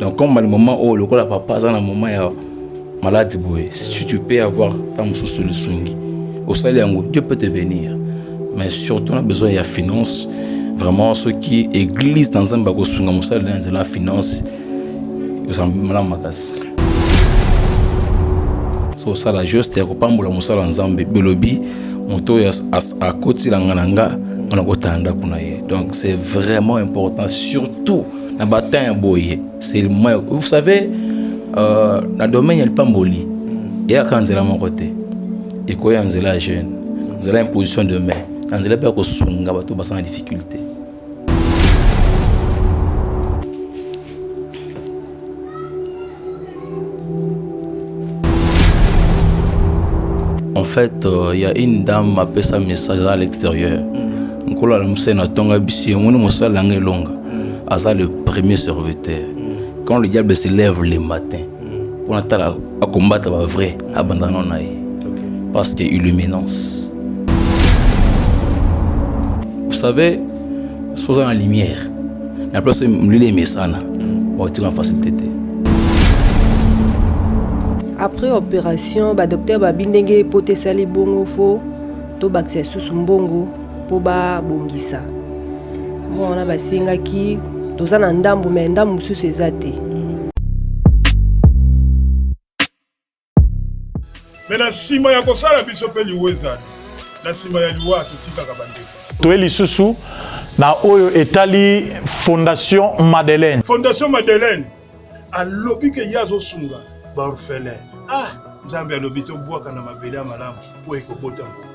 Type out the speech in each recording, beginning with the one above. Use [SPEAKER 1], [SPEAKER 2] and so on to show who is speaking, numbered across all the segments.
[SPEAKER 1] Donc comme le moment oyo lokola papa aza na moment ya malade boye, si tu peux avoir ntango mosusu lisungi osali yango, Dieu peut te bénir. Mais surtout na besoin ya finance vraiment. Soki église na Nzambe akosunga mosala na nzela ya finance, ozala malamu makasi. So osala juste ya kopambola mosala ya Nzambe. Belobi moto oyo akotilanga na nga mpona kotala ndako na ye. Donc c'est vraiment important, surtout na batin ya boye. C'est le moment, vous savez, na domaine ya lipamboli eyaka nzela moko te. Ekoya nzela ya jeune, nzela ya imposition de main, na nzela mpe ya kosunga bato baza na difficulté. En fait, il y a une dame apesa message à l'extérieur. Nkolo alamusa na ntongo abisi omoni mosala yanga elonga aza le premier serviteur. Quand le diable se lève le matin mpona tala akombata bavrai, abandana na ye parce que illuminance, vous savez, soza na lumière na place molili emesana, bakotika na facilité te.
[SPEAKER 2] Après opération, badocteur babi ndenge pota esali bongo, fo tobakisa lisusu mbongo mpo babongisa. Mbongo wana basengaki, toza na ndambu, me ndambu mosusu eza te.
[SPEAKER 3] Me na nsima ya kosala biso mpe liwa ezali na nsima ya liwa, totikaka bandeko.
[SPEAKER 4] Toye lisusu na oyo etali Fondation Madeleine.
[SPEAKER 3] Fondation Madeleine alobi ke ye azosunga baorphelin. Ah, Nzambe alobi tobwaka na mabele ya malamu mpo ekobota mbuma.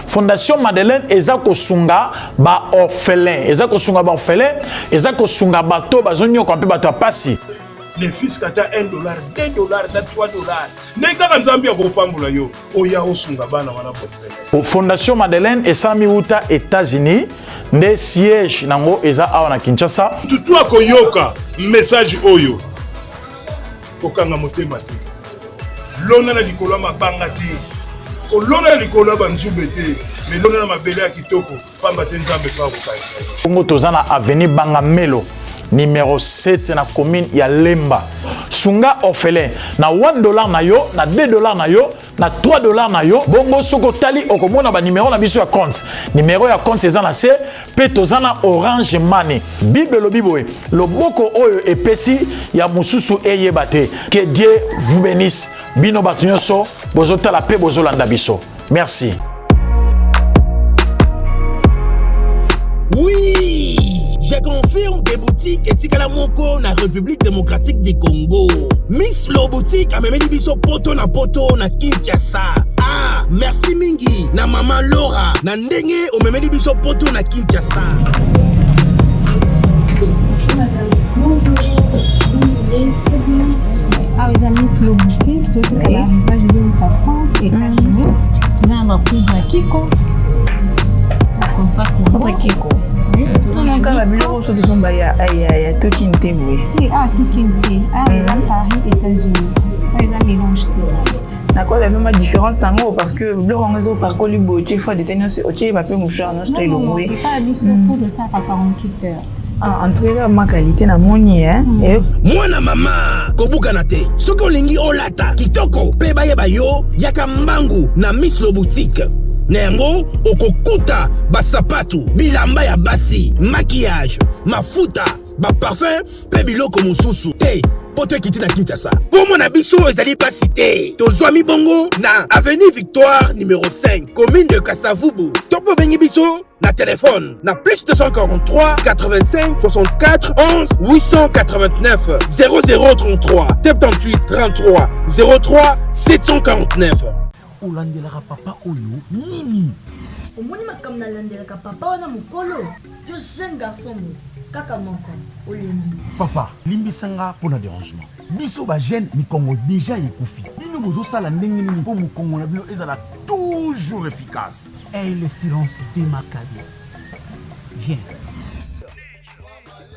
[SPEAKER 4] Fondation Madeleine eza kosunga baorphelin, eza kosunga baorphelin, eza kosunga bato bazonyoka mpe bato ya pasi.
[SPEAKER 3] Ne fils ata 1 dollar, 2 dollar, ata 3 dollar, ndenge kaka Nzambe akopambola yo, oya osunga bana wana baorphelin.
[SPEAKER 4] Fondation Madeleine esalami wuta États-Unis, nde siège nango eza awa na Kinshasa.
[SPEAKER 3] Tutu akoyoka message oyo, kokanga motema te, lona na likolo ya mabanga te, kolona na likolo ya banzube te, me lona na mabele ya kitoko, pamba te Nzambe mpe akokanisa yo.
[SPEAKER 4] Bongo toza na avenue Bangamelo numéro 7 na commune ya Lemba. Sunga orphelin na 1 dollar na yo, na 2 dollar na yo, na 3 dollar na yo. Bongo soki otali, okomona banimero na biso ya compte. Nimero ya compte eza na se, mpe toza na Orange Money. Bible elobi boye: loboko oyo epesi ya mosusu eyeba te. Que Dieu vous bénisse, bino bato nyonso bozotala mpe bozolanda biso. Merci.
[SPEAKER 5] Oui, je confirme des boutiques etikala moko na République démocratique du Congo. Miss Lo Boutique amemeli biso poto na poto na Kinshasa. Ah, merci mingi na mama Laura na ndenge omemeli biso poto na Kinshasa.
[SPEAKER 6] Bonjour madame. Bonjour. Bonjour. Très bien. Awa eza Miss Lo Boutique, toteka baarrivage ezouta France, États-Unis. Toza na bapoudre ya Kiko, compact.
[SPEAKER 7] Poudre Kiko. Tozomona biloko so tozomba ya tokini te boye.
[SPEAKER 6] Te, awa tokini te, awa eza Paris, États-Unis, awa eza mélange te.
[SPEAKER 7] Nakoyeba mpe ma différence nango, parce que biloko yango ezopakoli boye, otie fond de teint nyonso, otie bape mouchoir nyonso to elongwe.
[SPEAKER 6] Epa biso poudre esalaka 48 heures.
[SPEAKER 7] Ah, en tout cas ma qualité namoni.
[SPEAKER 5] Mwana mama, kobukana te. Soki olingi olata kitoko mpe bayeba yo, yaka mbangu na Miss Lo Boutique. Na yango okokuta basapatu, bilamba ya basi, maquillage, mafuta, baparfum mpe biloko mosusu te. Poto ekiti na Kinshasa mpo mona biso ezali pasi te. Tozwami bongo na avenue Victoire numéro 5, commune de Kasavubu, to mpo obengi biso na telefone na plus 243 85 64 11 889 0033 78 33 03 749.
[SPEAKER 8] Olandelaka papa oyo nini?
[SPEAKER 9] Omoni makambo nalandelaka papa wana, mokolo to jeune garçon boye kaka moko olembi.
[SPEAKER 8] Papa, limbisanga mpo na dérangement. Biso bajeune, mikongo déjà ekufi. Bino bozosala ndenge nini mpo mokongo na bino ezala toujours efficace?
[SPEAKER 10] Et le silence de Maccabi. Viens.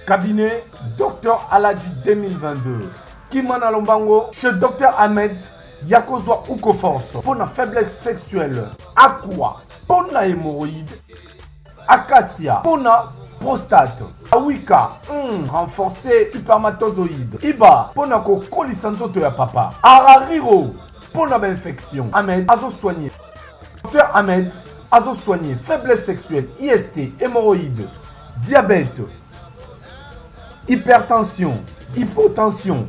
[SPEAKER 11] Cabinet Dr Aladji 2022. Kimana Lombango chez Dr Ahmed Yakozwa Ukoforce pour la faiblesse sexuelle. Aqua pour la hémorroïde. Acacia pour la Prostate, awika, hum, renforcer spermatozoïde, iba mpo na kokolisa nzoto ya papa, arariro mpo na ba infection. Ahmed azo soigner. Docteur Ahmed azo soigner faiblesse sexuelle, IST, hémorroïdes, diabète, hypertension, hypotension,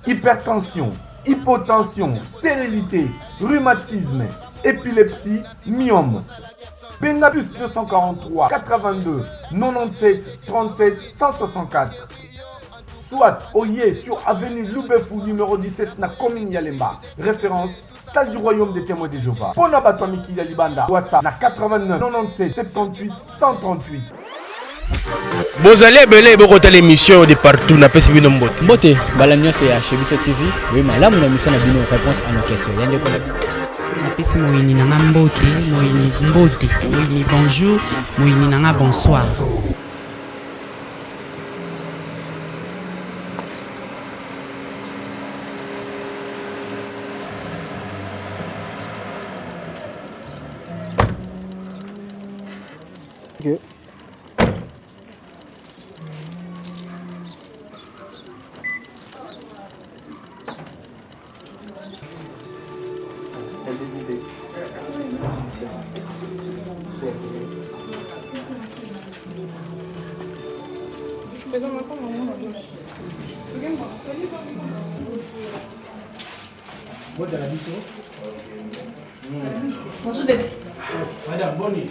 [SPEAKER 11] hypertension, hypotension, stérilité, rhumatisme, épilepsie, myome. Benga plus 243 82 97 37 164. Soit Oye sur avenue Loubefou numéro 17 na commune Yalemba. Référence salle du royaume des témoins de Jéhovah. Pona bato ya mikili ya libanda WhatsApp na 89 97 78 138.
[SPEAKER 5] Bozali ebele bokotala émission de partout napesi bino mbote.
[SPEAKER 12] Mbote bala nyonso ya chez biso TV, boye malamu na émission na bino réponse à nos questions. Ya ndeko na bino.
[SPEAKER 10] Napesi moyini na nga mbote, moyini mbote, moyini bonjour, moyini na nga bonsoir.
[SPEAKER 13] Okay.
[SPEAKER 7] Bonjour Daddy.
[SPEAKER 14] Madame, boni.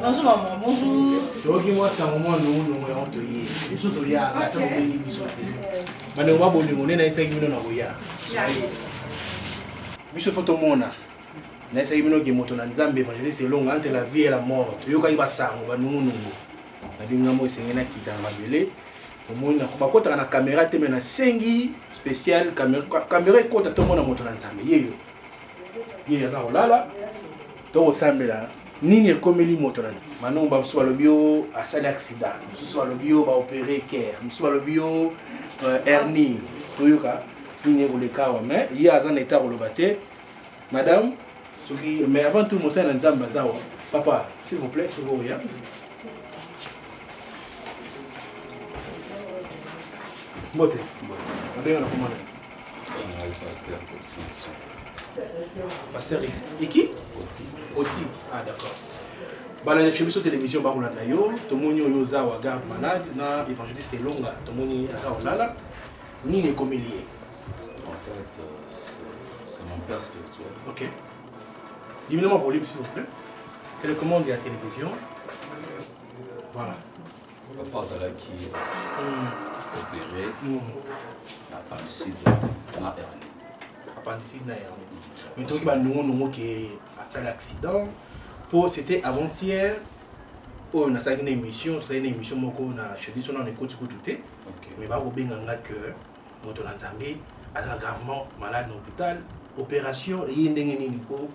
[SPEAKER 7] Bonjour maman, bonjour.
[SPEAKER 14] toyoki mwa sango mwa nongonongo yango toye biso toyaka ata bobengi biso te bandeko ba bolingo nde nayesaki bino na koya biso fo tomona nayesaki bino ke moto na nzambe évangéliste elonga entre la vie et la mort toyokaki basango banungunungu na bingambo esengeli nakita na mabele omoni bakotaka na kamera te me nasengi spécial kamera ekota tomona moto na nzambe yeyo ye aza kolala tokosambela nini ekomeli moto na manongo bamosusu balobi yo asali accident mosusu balobi yo baopere ker mosusu balobi yo euh, hernie toyoka nini ekoleka awa mais ye aza na eta koloba te madame soki mais avant tout mosali na nzambe aza awa papa s'il vous plaît soki oya mbote babenga na komona
[SPEAKER 1] Pasteur Oti.
[SPEAKER 14] Pasteur Eki
[SPEAKER 1] Oti.
[SPEAKER 14] Oti. Ah d'accord. balanda chez biso télévision bakolanda yo tomoni oyo oza wa garde malade na évangéliste elonga tomoni aza kolala nini ekomeli ye
[SPEAKER 1] en fait euh, c'est mon père spirituel
[SPEAKER 14] ok diminuez-moi volume s'il vous plaît télécommande ya télévision voilà
[SPEAKER 1] Papa azalaki opéré na appendicite na hernie.
[SPEAKER 14] Appendicite na hernie. Mais toki ba nongo nongo ke asali accident po c'était avant-hier oyo nasalaki na émission tosalaki na émission moko na chez biso nano ekoti kutu te mais bakobenga nga que moto na nzambe aza gravement malade na hôpital opération eye ndenge nini mpo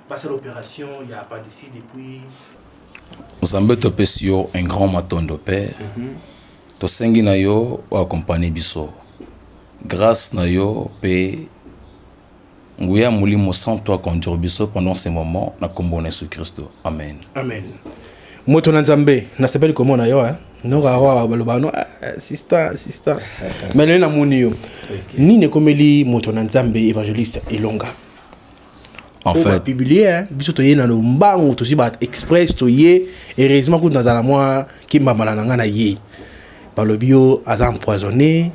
[SPEAKER 14] basala opération ya appendicite depuis
[SPEAKER 1] Nzambe topesi yo un grand matondo père mm -hmm. tosengi na yo oakompagne biso grâce na yo mpe nguya ya molimo santo aconduire biso pendant ce moment na nkombo na yesu kristo amen
[SPEAKER 14] amen moto na nzambe nasepeli komona yo hein? noka awa baloba no ah, sister sister mais lelo namoni yo nini ekomeli moto na nzambe évangéliste elonga
[SPEAKER 1] En fait,
[SPEAKER 14] publier hein, biso toye na lombangu tozwi ba express toye heureusement kutu nazala mwa kimbambala na ngai na ye balobi yo aza empoisonné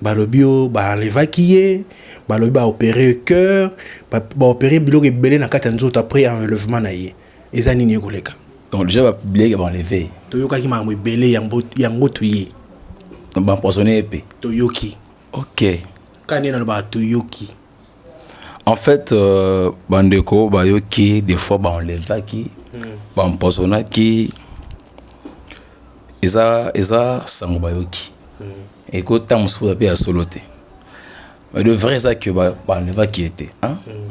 [SPEAKER 14] balobi yo baenlevaki ye balobi baopere cœur baopere biloko ebele na kati ya nzoto après enlèvement na ye eza nini ekoleka
[SPEAKER 1] donc déjà bapublie baenleve
[SPEAKER 14] toyokaki makambo ebele yango toye
[SPEAKER 1] baempoisonné ye mpe
[SPEAKER 14] toyoki
[SPEAKER 1] ok
[SPEAKER 14] kaka nde nalobaka toyoki
[SPEAKER 1] En fait, euh, bandeko bayoki des fois baenlevaki mm. baempoisonnaki eza eza sango bayoki mm. ekota mosusu mpe ya solo te mais le vrai eza que baenlevaki ye te hein? mm.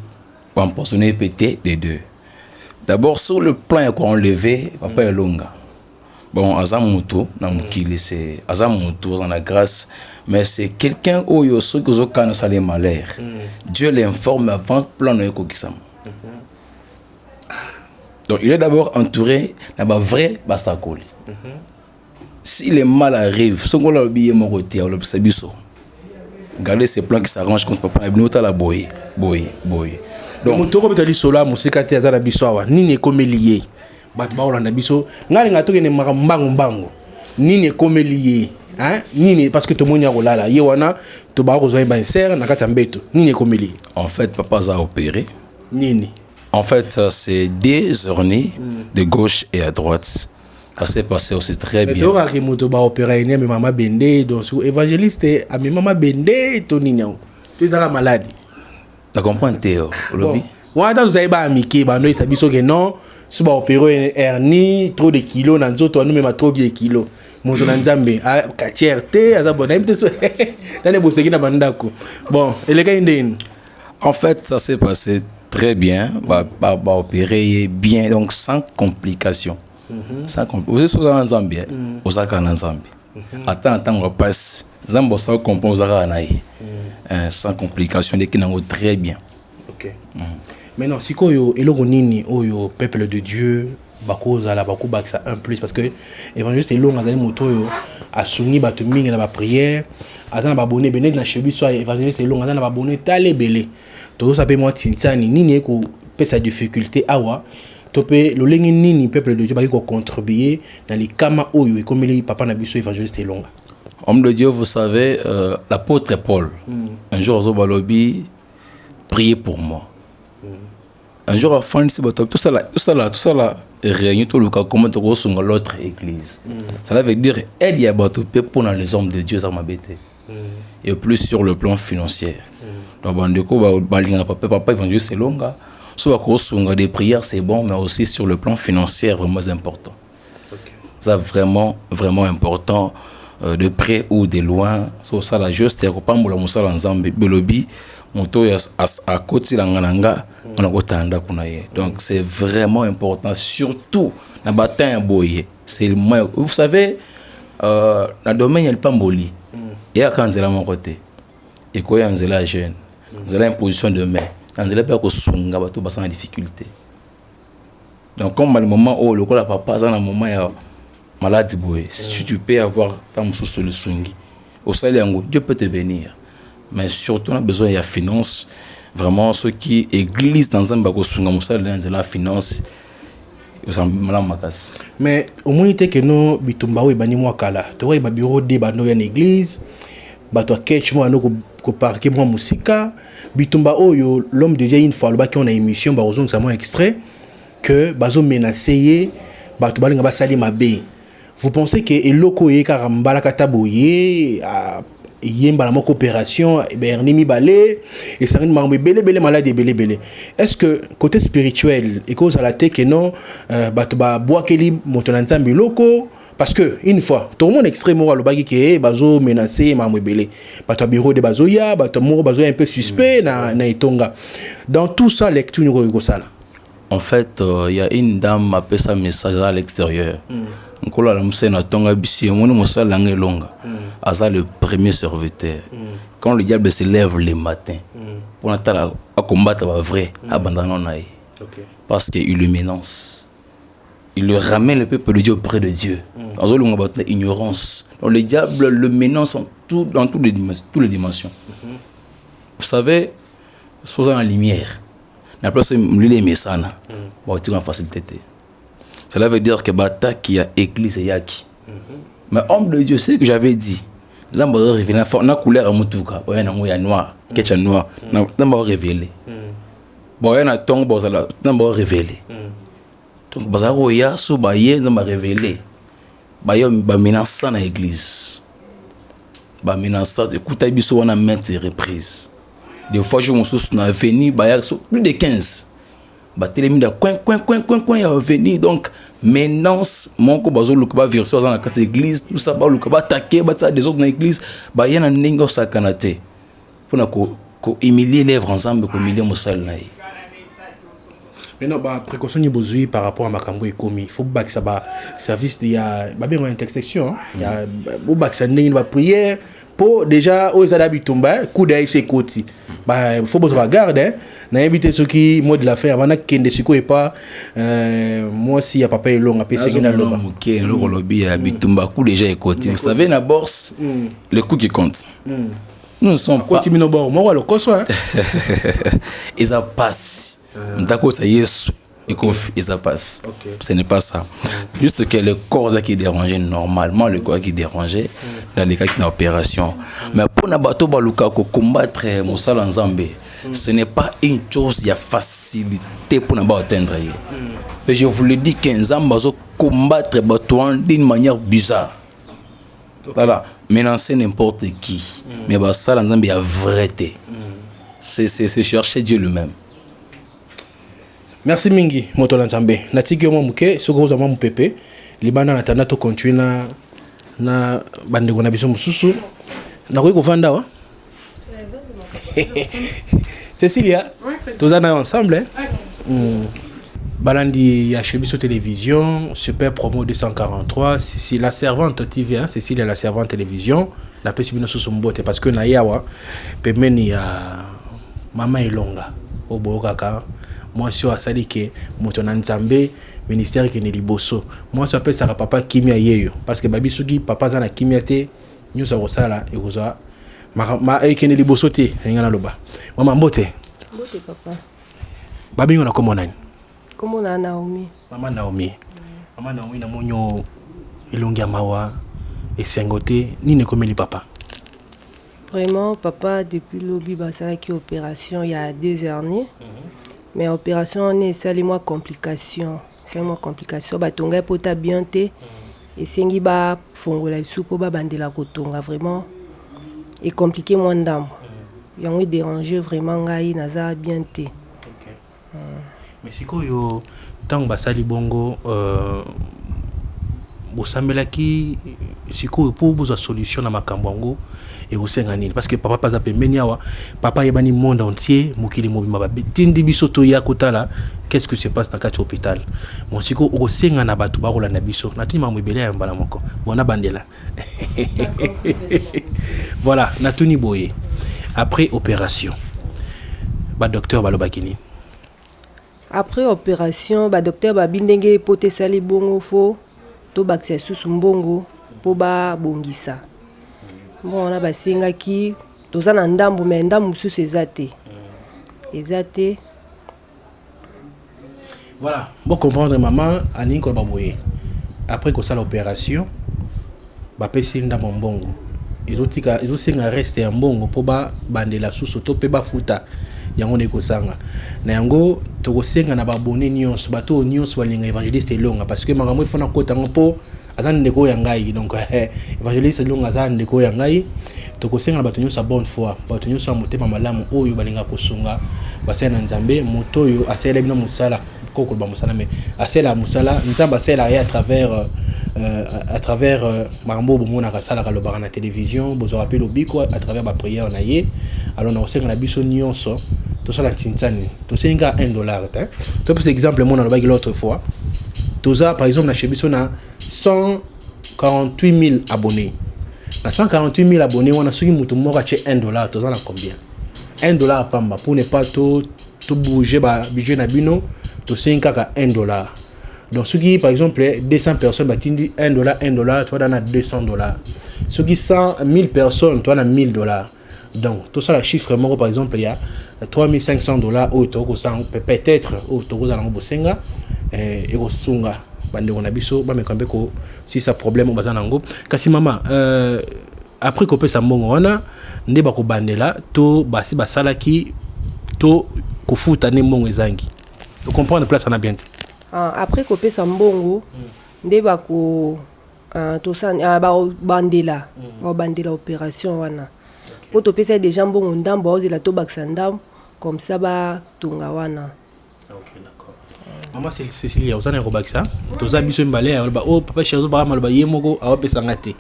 [SPEAKER 1] baempoisonne ye mpe te les deux d'abord sur le plan ya koenleve papa mm. elonga bon aza moto na mokili c'est aza moto aza na grâce mais c'est quelqu'un oyo soki ozokana osala ye malheur mm. dieu l'informe avant plan na ye ekokisama mm -hmm. donc il est d'abord entouré na bavrai basakoli mm -hmm. Si le mal arrive, soki Nkolo alobi ye moko te, alobisa biso. Gardez ces plans qui s'arrangent contre papa na bino, otala boye, boye, boye.
[SPEAKER 14] Donc moto okobeta lisolo ya mosika te aza na biso awa. Nini ekomeli ye? Bato baolanda biso. Ngai alinga tokende makambo mbangu mbangu. Nini ekomeli ye? Hein? Nini parce que tomoni ya kolala ye wana tobaka kozwa ye ba insert na kati ya mbeto. Nini ekomeli ye?
[SPEAKER 1] En fait, papa aza opéré.
[SPEAKER 14] Nini?
[SPEAKER 1] En fait, euh, c'est des hernies mm. de gauche et à droite. Ça s'est passé aussi très bien.
[SPEAKER 14] Tokaki moto ba opéra ye amema mabende donc évangéliste amema mabende to nini yango to ezaka malade.
[SPEAKER 1] Na comprendre te oh, olobi.
[SPEAKER 14] Wana ntango tozali bana mike bando yesa biso ke non so ba opéra hernie trop de kilo na nzoto anomema trop de kilo moto na nzambe katiere te aza bon nayebi te so nani boseki na bandako bon elekaki ndeni.
[SPEAKER 1] En fait, ça s'est passé très bien, ba, ba, ba opéré bien, donc sans complication. Mm -hmm. Sans compli oza oza na Nzambe, eh? mm. oza kaka na Nzambe. Mm -hmm. Ata na ntango ya pasi, Nzambe osala comprendre oza kaka na ye. Mm. Eh, sans complication, eleki nango très bien.
[SPEAKER 14] Ok. Mm. Maintenant, sikoyo eloko nini oyo peuple de Dieu bakozala bakobakisa un plus parce que évangéliste elonga azali moto oyo asungi bato mingi na baprière aza na babone ebele neti na chez biso évangéliste elonga aza na babone tala ebele tozosa mpe mwa tinsani nini ekopesa difficulté awa to mpe lolenge nini peuple de dieu baki kocontribue na likama oyo ekomeli papa na biso évangéliste elonga.
[SPEAKER 1] Homme de Dieu, vous savez, euh, l'apôtre Paul, mm. un jour, Balobi, priez pour moi. Mm. Un jour afandisi bato tosala tosala tosala réunion toluka comment tokosunga l'autre église mm. Cela veut dire aide ya bato mpe mpona les hommes de Dieu eza mabe te mm. Et plus sur le plan financier mm. Donc bandeko balingaka papa papa évangéliste elonga so bakosunga des prières, c'est bon, mais aussi sur le plan financier, vraiment important. Okay. Ça vraiment vraiment important euh, de près ou de loin so osala juste ya kopambola mosala nzambe belobi moto oyo akotilanga na nga mpona kotala ndako na ye. Donc c'est vraiment important, surtout na batin ya boye. C'est vous savez euh, na domaine ya lipamboli eyaka nzela moko te, ekoya nzela ya jeune, nzela ya imposition de main, na nzela mpe ya kosunga bato baza na difficulté. Donc comme le moment oyo lokola papa aza na moment ya malade boye, si tu peux avoir ntango mosusu lisungi osali yango, Dieu peut te bénir. Mais surtout na besoin ya finance vraiment. Soki église na nzambe akosunga mosala na nzela ya finance, ozala malamu makasi.
[SPEAKER 14] Mais omoni te ke no bitumba oyo ebandi mwa kala, tokoki babureau de bando ya na église, bato ya ketch mwa bando koparke mwa mosika. Bitumba oyo, l'homme de Dieu une fois alobaki na émission, bakozongisa mwa extrait que bazomenace ye, bato balinga basali mabe. Vous pensez que eloko oyo kaka mbalaka boye ye mbala moko opération berni mibale esangani makambo ebele ebele maladi ebele ebele, est ce que côté spirituel ekozala te ke non euh, bato babwakeli moto na nzambe eloko? Parce que une fois tokomona extrait moko alobaki ke bazomenace makambo ebele, bato ya bureau de bazoya, bato moko bazoya un peu suspect na, na etonga. Dans tout ça, lecture nini okoki kosala?
[SPEAKER 1] En fait, euh, il y a une dame apesa message à l'extérieur. Nkolo alamusa na ntongo abisi ye omoni mosala yanga elonga aza le premier serviteur. Quand le diable se lève le matin mpona tala akombata bavrai abanda nano na ye parce que il le menace, il le ramène le peuple de Dieu auprès de Dieu. Azolonga bato na ignorance. Donc le diable le menace en tout, dans toutes les, toutes les dimensions. Vous savez, soza na lumière na place oyo molili emesana, bakotika na facilité te. Cela veut dire que bataki ya église eyaki. Mais homme de Dieu, c'est que j'avais dit, nzambe azo révélé na couleur ya motuka oya nango ya noir, ketch ya noir. Nzambe azo révélé baoya na ntongo, bazala nzambe azo révélé. Donc bazala koya so baye, nzambe arévélé baye bamenaça na église, bamenaça ekuta biso wana maintes reprises. Des fois jour mosusu na avenue baya so plus de 15 batelemi na coin coin coin coin coin ya avenue. Donc menace moko bazoluka baversion aza na kati ya église, tout ça, baluka batake batia désordre na église. Baya na ndenge osakana te mpona kohumilie l'œuvre nzambe, kohumilie mosali na ye.
[SPEAKER 14] Maintenant, baprécaution nini bozwi par rapport à makambo ekomi? Faut bobakisa baservice ya babengaka intersection ya bobakisa ndenge nini baprière Po déjà oyo eza da bitumba eh, coup d'œil esi ekoti. Ba faut bozwa ba garde eh. Nayebi te soki mot de la fin avant nakende sikoyo epa euh, mwasi ya papa Elonga pe sengi na loba.
[SPEAKER 1] Moke eloko olobi ya bitumba coup déjà ekoti. Vous savez na bourse le coup qui compte. Nous ne sommes pas
[SPEAKER 14] Akoti bino bord moko ya lokoso hein.
[SPEAKER 1] Eza pasi. Moto akotisa Yesu ekofi eza pasi. Ce n'est pas ça. Juste que le corps qui dérangeait normalement, le corps qui dérangeait nalekaki na opération. Mais mpona bato baluka kocombattre mosala Nzambe, ce n'est pas une chose ya facilité mpona baatteindre ye. Mais je vous le dis que Nzambe azocombattre bato wana d'une manière bizarre. Voilà, menacer n'importe qui, mais basala Nzambe ya vrai te, c'est chercher Dieu lui-même.
[SPEAKER 14] Merci mingi moto na Nzambe. Natiki yo mwa moke soki ozwa mwa mopepe libanda na tanda tocontinue na bandeko na biso mosusu. Nakoki kovanda awa? Cecilia, toza na yo ensemble eh? Balandi ya chez biso télévision super promo 243, Cécile la servante TV hein, Cécile la servante télévision, napesi bino susu mbote parce que na ye awa pembeni ya mama Elonga oyo boyokaka mwasi oyo asali ke moto na Nzambe ministère ekende liboso, mwasi oyo apesaka papa kimia yeyo parce que babi soki papa aza na kimia te nyonso akosala ekozwa ekende liboso te. Ndenge naloba, mama, mbote.
[SPEAKER 2] Mbote papa.
[SPEAKER 14] Babengi na kombo nani?
[SPEAKER 2] Kombo na Naomi.
[SPEAKER 14] Mama Naomi, mama Naomi, namoni yo elongi ya mawa, esengo te. Nini ekomeli papa?
[SPEAKER 2] Vraiment papa, depuis lobi basalaki opération ya deux hernies. Mais opération wana esali mwa complication, esali mwa complication, batongai pota bien te, esengi bafongola lisusu mpo babandela kotonga. Vraiment ecompliqué mwa ndambo, yango edérange vraiment ngai, naza bien te.
[SPEAKER 14] Mais sikoyo ntango basali bongo, bosambelaki sikoyo mpo bozwa solution na makambo yango ekosenga nini? Parce que papa mpe aza pembeni awa, papa ayebani monde entier, mokili mobimba batindi biso toya kotala qu'est-ce qui se passe na kati ya hôpital. Bon, sikoyo okosenga na bato bakolanda biso, natuni makambo ebele ya mbala moko. Bon, nabandela. Voilà, natuni boye: après opération, badocteur balobaki nini?
[SPEAKER 2] Après opération, badocteur babi ndenge pota esali bongo, faut tobakisa lisusu mbongo mpo babongisa. Mbongo wana basengaki, toza na ndambu, mais ndambu mosusu eza te, eza te.
[SPEAKER 14] Voilà, bocomprendre, mama alingi koloba boye: après kosala opération, bapesi ndambo ya mbongo, ezotika, ezosenga reste ya mbongo mpo babandela susu to mpe bafuta yango nde ekosanga na yango. Tokosenga na baabonnés nyonso, bato oyo nyonso balinga évangéliste Elonga, parce que makambo efona kota yango mpo aza ndeko oyo ya ngai. Donc évangéliste Elonga aza ndeko oyo ya ngai. Tokosenga na bato nyonso ya bonne foi, bato nyonso ya motema malamu oyo balingaka kosunga basali na Nzambe, moto oyo asalela bino mosala, kokoloba mosala, mais asalela mosala Nzambe, asalelaka ye à travers makambo oyo bomonaka asalaka, alobaka na télévision, bozwaka mpe lobiko à travers baprière na ye. Alors na kosenga na biso nyonso tosala ntinsani, tosengi kaka 1 dollar te. Topesa exemple mona alobaki l'autre fois, toza par exemple na chez biso na 148 000 abonnés. Na 148 000 abonnés wana, soki moto moko atie 1 dollar, toza na combien? 1 dollar pamba, pour ne pas to to bouger ba budget na bino, tosengi kaka 1 dollar. Donc soki par exemple 200 personnes batindi 1 dollar, 1 dollar, toza na 200 dollars. Soki 100 1000 personnes, toza na 1000 dollars. Donc tosala chiffre moko, par exemple ya 3500 dollars oyo tokosala, peut-être oyo tokozala yango bosenga, ekosunga bandeko na biso bameka mpe kosisa problème oyo baza nango. Kasi mama, après kopesa mbongo wana nde bakobandela to basi basalaki to kofuta nde mbongo ezangi? Tocomprendre place wana bien te.
[SPEAKER 2] Ah, après kopesa mbongo nde bako tosala babandela, babandela opération wana, mpo topesa ye déjà mbongo ndambo, aozela tobakisa ndambo, comme ça batonga wana.
[SPEAKER 14] Mama Cecilia, oza na kobakisa? Toza biso mibale, aloba o papa chéri, ozobaka maloba ye moko awapesanga te.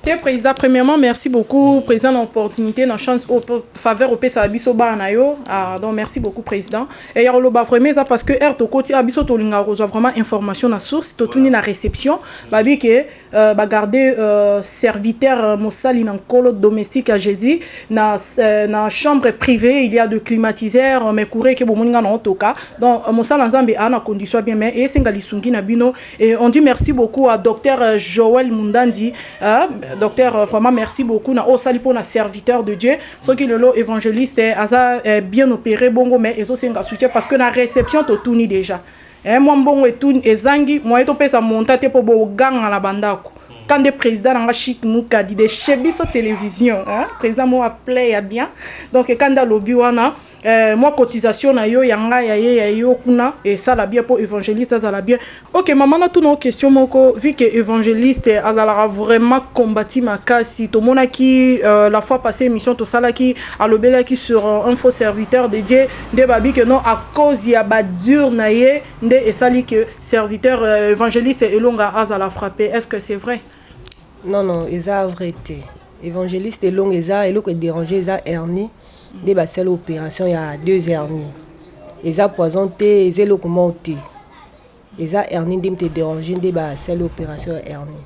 [SPEAKER 13] Te président, premièrement merci beaucoup président na opportunité na chance oyo faveur opesaka biso bana na yo. Ah, donc merci beaucoup président. Et ya koloba vraiment eza parce que heure tokoti ah, biso tolingaka kozwa vraiment information na source, totuni na réception babi ke bagarde serviteur mosali na nkolo domestique ya Jésus na chambre privée, il y a de climatiseur, mais courant ke bomoni nga na otoka. Donc mosala Nzambe aa na condition bien, mais esenga lisungi na bino. Et on dit merci beaucoup à docteur Joël Mundandi, docteur, vraiment merci beaucoup na osali mpo na serviteur de Dieu. Soki lelo évangéliste aza bien opéré bongo, mais ezosenga soutien parce que na réception totuni déjà mwa mbongo etuni ezangi moye topesa monta te mpo boganga na bandako. Quand nde président nanga Chik Mukadi de chez biso télévision, hein? Président mo aplay ya bien. Donc quand nde alobi wana mwa cotisation na yo, ya ngai, ya ye, ya yo kuna, esala bien mpo évangéliste azala bien. Ok mama, natuna o question moko. Vu que évangéliste azalaka vraiment combati makasi, tomonaki la fois passée émission tosalaki, alobelaki sur un faux serviteur de Dieu, nde babi ke non, à cause ya badure na ye nde esali ke serviteur évangéliste Elonga azala frappé. Est ce que c'est vrai?
[SPEAKER 2] Non, non, eza vrai te. Évangéliste Elonga, eza eloko edérange, eza hernie nde basala opération ya deux hernie. Eza poison te, eza eloko moko te, eza hernie nde moto edérange, nde basala opération ya hernie.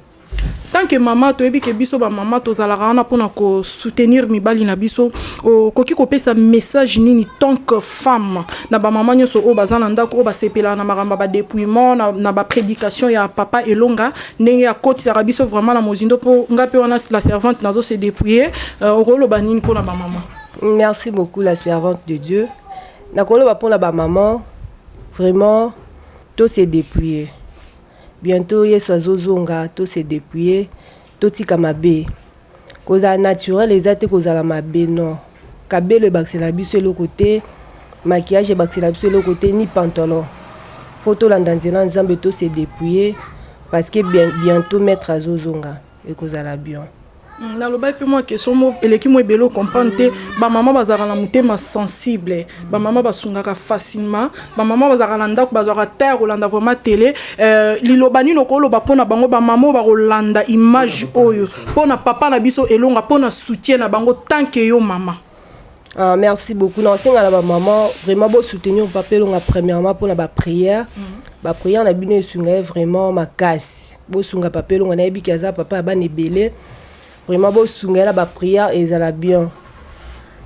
[SPEAKER 13] Tant que mama, toyebi ke biso bamama tozalaka wana mpona kosoutenir mibali na biso. Okoki kopesa message nini tant que femme na bamama nyonso oyo baza na ndako, oyo basepelaka na makambo ya badépouillement, na baprédication ya papa Elonga, ndenge akotisaka biso vraiment na mozindo? Mpo nga mpe wana la servante nazo se dépouiller. Okoloba nini mpona bamama?
[SPEAKER 2] Merci beaucoup, la servante de Dieu. Nakoloba mpona bamama, vraiment to se dépouiller. Bientôt Yesu azozonga. To se dépouiller, totika mabe. Kozala naturel eza te kozala mabe, non. Kabelo ebakisela biso eloko te, maquillage ebakisela biso eloko te, ni pantalon. Faut tolanda nzela Nzambe, to se dépouiller parce que bientôt maître azozonga, ekozala bien.
[SPEAKER 13] Nalobaki mpe mwa question mo eleki mo ebele, ocomprendre te. Bamama bazalaka na motema sensible, bamama basungaka facilement, bamama bazalaka na ndako, bazwaka te ya kolanda vraiment télé. Liloba nini okoloba mpona bango, bamama oyo bakolanda image oyo, mpona papa na biso Elonga, mpona soutien na bango tant que yo mama?
[SPEAKER 2] Ah, merci beaucoup. Naosenga na bamama vraiment bosoutenir papa Elonga, premièrement mpona baprière. Baprière na bino esunga ye vraiment makasi. Bosunga papa Elonga, nayebiki aza papa ya bana ebele. Vraiment bosunga ye na baprière, ezala bien.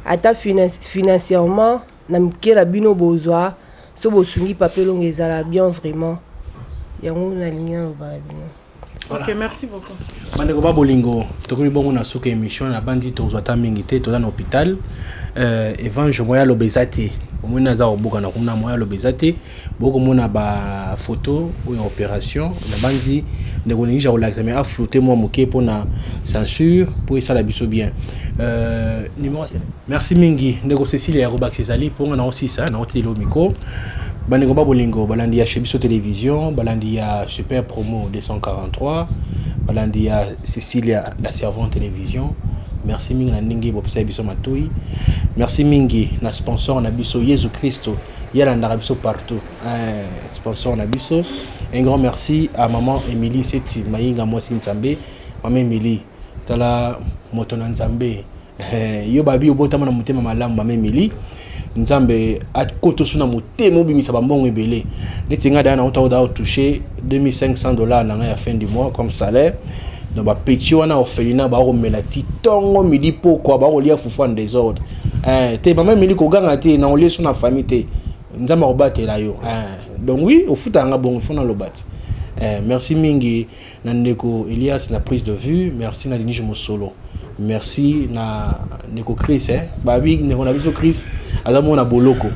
[SPEAKER 2] Ata financièrement na mike na bino bozwa, so bosungi papa Elonga, ezala bien vraiment. Yango nalingi naloba na bino.
[SPEAKER 14] Voilà.
[SPEAKER 13] Ok, merci beaucoup.
[SPEAKER 14] Bandeko ba bolingo, tokomi bongo na suka émission na bandi. Tozwa ta mingi te, toza na hôpital. Evange moya aloba eza te, omoni aza kobuka na kuna, moya aloba eza te. Bokomona bafoto oyo ya opération na bandi. Ndeko Ningija kolakisa, mais afloute mwa moke mpona censure mpo esala biso bien. Numéro, merci mingi ndeko Cécilia ya kobakisa ezali mponga na osisa na otilo micro. Bandeko ba bolingo, balandi ya chez biso télévision, balandi ya Super Promo 243, balandi ya Cécilia la servante télévision, merci mingi na ndenge bopesaki biso matoi. Merci mingi na sponsor na biso Yesu Kristo, ye alandaka biso partout, sponsor na biso. Un grand merci à maman Émilie Seti Mayinga, mwasi Nzambe. Mama Émilie, tala moto na Nzambe. Yo babi obotama na motema malamu. Mama Émilie, Nzambe akota so na motema, obimisa bambongo ebele neti ngai. Daya nauta oda otouche 2500 $ na ngai ya fin du mois comme salaire. Donc bapetits wana orphelinat bakomela ti ntongo, midi, pokwa bakolia fufu en désordre. Te mama Emili, koganga te na olie so na famille te, Nzambe akobatela yo. Donc oui, ofutaka nga bongo, fo naloba ti. Merci mingi na ndeko Elias na prise de vue, merci na Denise Mosolo, merci na ndeko Chris. Babi ndeko na biso Chris aza mona boloko,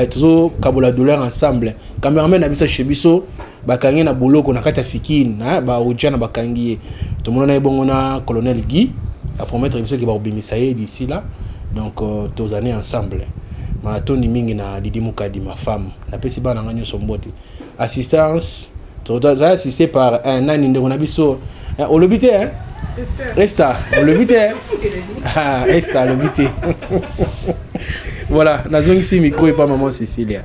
[SPEAKER 14] tozokabola douleur ensemble. Cameraman na biso chez biso bakangi na boloko na kati ya Fikine, baoja na bakangi ye. Tomona na ye bongo na colonel Guy apromettre biso ke bakobimisa ye d'ici là. Donc tozali ensemble. Matondi mingi na Didi Mukadi, ma femme. Napesi bana nga nyonso mbote. Assistance, tozali assisté par un nani, ndeko na biso, olobi te, hein? Esther, olobi te. Ah, Esther alobi te. Voilà, nazongisi micro epa maman Cécilia.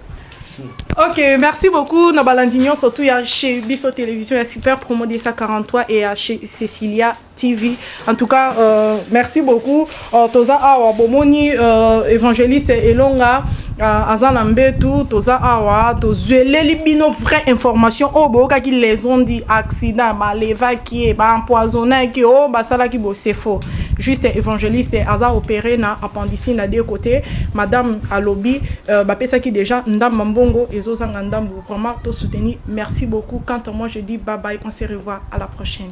[SPEAKER 13] Ok, merci beaucoup. Na balandi nyonso surtout ya chez Biso Télévision, ya Super Promo 243 et ya chez Cécilia. TV. En tout cas, merci beaucoup. Toza awa bomoni évangéliste Elonga aza na mbetu. Toza awa, tozweleli bino vraie information oyo boyokaki. Les on-dit, accident, balevaki ye, baempoisonnaki, oyo basalaki bo, c'est faux. Juste évangéliste aza opéré na appendicite na deux côtés. Madame alobi bapesaki déjà ndambo mbongo, ezozanga ndambo. Vraiment tosoutenir. Merci beaucoup. Quant à moi, je dis bye bye, on se revoit à la prochaine.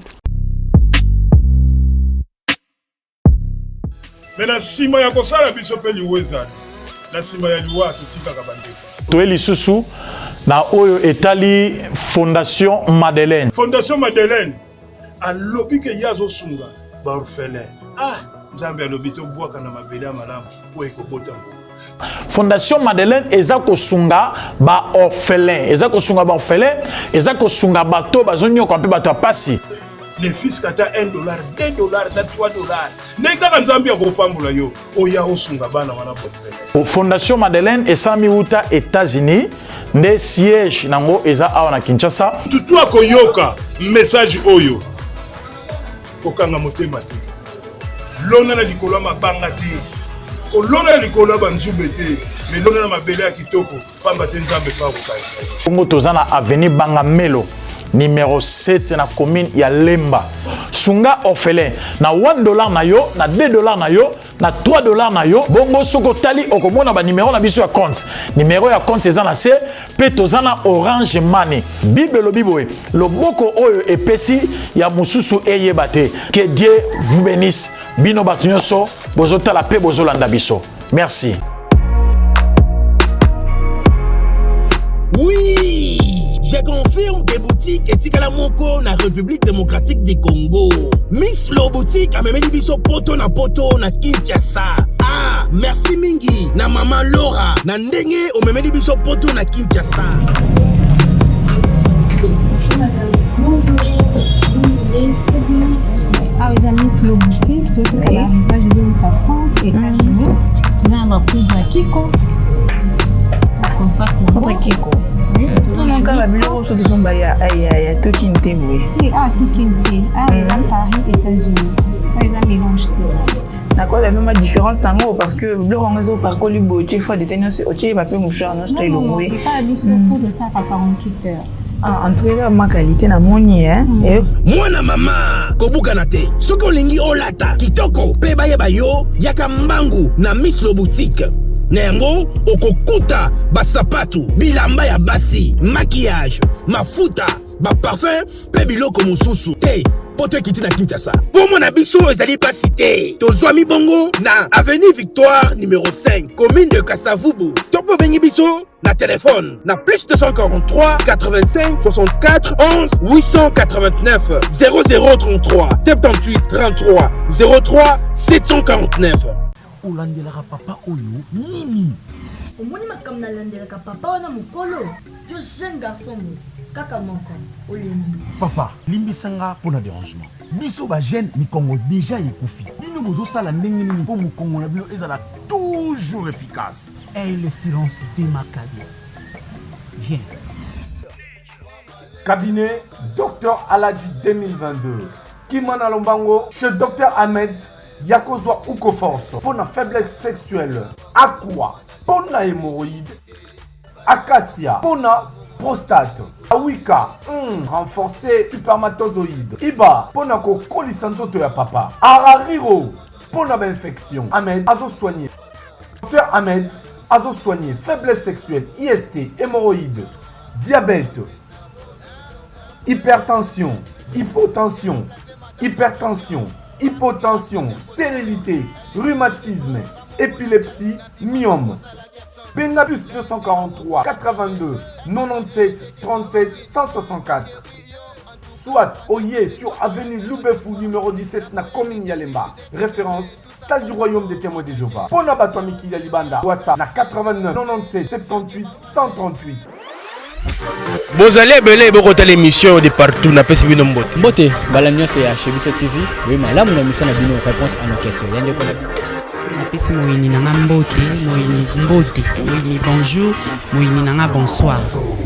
[SPEAKER 3] Me na nsima ya kosala biso mpe liwa ezali na nsima ya liwa, totikaka bandeko.
[SPEAKER 4] Toye lisusu na oyo etali Fondation Madeleine.
[SPEAKER 3] Fondation Madeleine alobi ke ye azosunga baorphelin. Ah, Nzambe alobi tobwaka na mabele ya malamu mpo ekobota mbuma.
[SPEAKER 4] Fondation Madeleine eza kosunga baorphelin, eza kosunga baorphelin, eza kosunga bato bazonyoka mpe bato ya pasi.
[SPEAKER 3] Ne fût-ce ata 1 dollar, 2 dollar, ata 3 dollar, ndenge kaka Nzambe akopambola yo, oya osunga bana wana baorphelin.
[SPEAKER 4] Fondation Madeleine esalami wuta États-Unis, nde siège nango eza awa na Kinshasa.
[SPEAKER 3] Tutu akoyoka message oyo, kokanga motema te, lona na likolo ya mabanga te, kolona na likolo ya banzube te, me lona na mabele ya kitoko, pamba te Nzambe mpe akokanisa yo.
[SPEAKER 4] Bongo toza na avenue Bangamelo numéro 7 na commune ya Lemba. Sunga orphelin na 1 dollar na yo, na 2 dollar na yo, na 3 dollar na yo. Bongo soki otali, okomona banimero na biso ya compte. Nimero ya compte eza na se, mpe toza na Orange Money. Bible elobi boye: loboko oyo epesi ya mosusu eyeba te. Que Dieu vous bénisse, bino bato nyonso bozotala mpe bozolanda biso. Merci.
[SPEAKER 5] Oui, je confirme que boutique etikala moko na République démocratique du Congo. Miss Lo Boutique amemeli biso poto na poto na Kinshasa. Ah, merci mingi na mama Laura na ndenge omemeli biso poto na Kinshasa.
[SPEAKER 6] Bonjour madame. Bonjour. Bonjour. Très bien. Awa eza Miss Lo Boutique, toteka baarrivage ezowuta France, États-Unis. Toza na bapoudre ya Kiko. Compact na
[SPEAKER 7] Poudre Kiko. Kaka babiloko oso tozomba ya tokini te boye?
[SPEAKER 6] Te, awa tokini te. Awa eza Paris, États-Unis. Awa eza mélange te.
[SPEAKER 7] Nakoyeba mpe ma différence nango, parce que biloko yango ezopakoli boye, otie fois de nyonso, otie papier mouchoir nyonso to elongwe.
[SPEAKER 6] Epa biso, poudre esalaka 48 heures.
[SPEAKER 7] Ah, en tout cas ma qualité namoni.
[SPEAKER 5] Mwana mama, kobukana te. Soki olingi olata kitoko mpe bayeba yo, yaka mbangu na Miss Lo Boutique. Na yango okokuta basapatu, bilamba ya basi, maquillage, mafuta, baparfum mpe biloko mosusu te. Mpo to ekiti na Kinshasa, mpo na biso ezali pasi te. Tozwami bongo na avenue Victoire numéro 5, commune de Kasavubu, to mpo obengi biso na telefone na plus 243 85 64 11 889 0033 78 33 03 749.
[SPEAKER 8] Olandelaka papa oyo nini?
[SPEAKER 9] Omoni makambo nalandelaka papa wana mokolo, yo jeune garçon boye kaka moko, olembi.
[SPEAKER 8] Papa, limbisanga mpo na dérangement. Biso bajeune, mikongo déjà ekufi. Bino bozosala ndenge nini mpo mokongo na bino ezala toujours efficace?
[SPEAKER 10] Et le silence de Maccabi. Viens.
[SPEAKER 11] Cabinet Dr Aladji 2022. Kimana Lombango chez Dr Ahmed Yakozwa Uko Force pour la faiblesse sexuelle, Aqua pour la hémorroïde, Acacia pour la prostate, Awika renforcer spermatozoïde, Iba pour la kokolisa nzoto ya papa, Arariro pour la infection. Ahmed azo soigner. Dr Ahmed azo soigner faiblesse sexuelle, IST, hémorroïde, diabète, hypertension, hypotension, hypertension, hypotension, stérilité, rhumatisme, épilepsie, myome. Benga plus 243 82 97 37 164. Soit Oye sur avenue Loubefou numéro 17 na commune ya Lemba. Référence salle du royaume des témoins de Jéhovah. Pona bato ya mikili ya libanda, WhatsApp na 89 97 78 138.
[SPEAKER 5] Bozali ebele bokotala émission de partout, napesi bino mbote.
[SPEAKER 12] Mbote mbala nyonso ya Chez Biso TV. Boye malamu na émission na bino Réponse à nos questions, ya ndeko na bino.
[SPEAKER 10] Napesi moyini na nga mbote, moyini mbote, moyini bonjour, moyini na nga bonsoir.